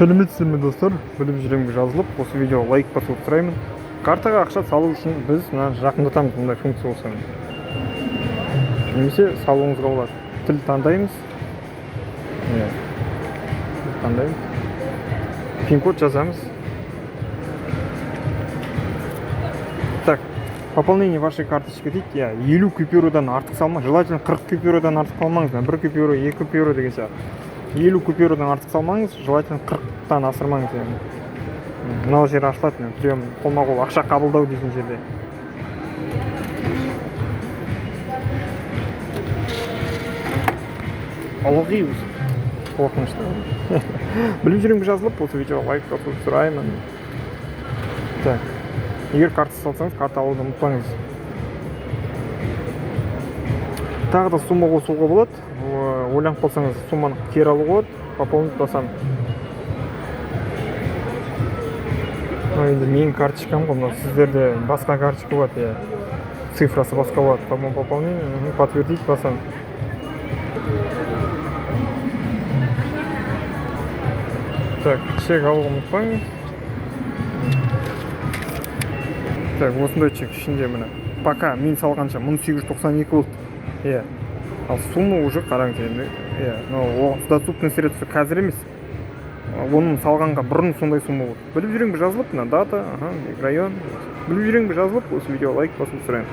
Сәлеметсіздер ме, достар? Біліп жүремін жазылып, осы видеоға лайк басуды сұраймын. Картаға ақша салу үшін біз мына жақындатамыз, мындай функция болса. Немесе салуыңызға болады. Тіл таңдаймыз. Иә. Тіл таңдаймыз. Пин-код жазамыз. Так, пополнение вашей карточки дейді. Иә, 50 купюрадан артық салма, желательно 40 купюрадан артық салмаңыз. Бір купюра, екі купюра деген сияқты. 50 купюрадан артық салмаңыз, желательно 40-тан асырмаңыз яғни. Мынау жер ашылады, міне, прием, қолма-қол ақша қабылдау дейтін жерде. Ылғи өзі қорқынышты. Біліп жүремін жазылып, осы видеоға лайк басуды сұраймын. Так, егер карта салсаңыз, карта алуды ұмытпаңыз. Тағы да сумма қосуға болады. Ойланып қалсаңыз, сумманы кері алуға болады. Пополнить басамын. Мынау енді менің карточкам ғой, мынау сіздерде басқа карточка болады, иә. Цифрасы басқа болады. По-моему, пополнение, подтвердить басамын. Так, чек алуға ұмытпаңыз. Так, осындай чек ішінде міне. Пока мен салғанша мың сегіз жүз тоқсан екі болды. Иә. Ал сумма уже қараңыз енді. Иә, мынау доступный средства қазір емес. Оның салғанға бұрын сондай сумма болды. Біліп жүремін жазылып, мына дата, район. Біліп жүремін жазылып, осы видеоға лайк басуды сұраймын.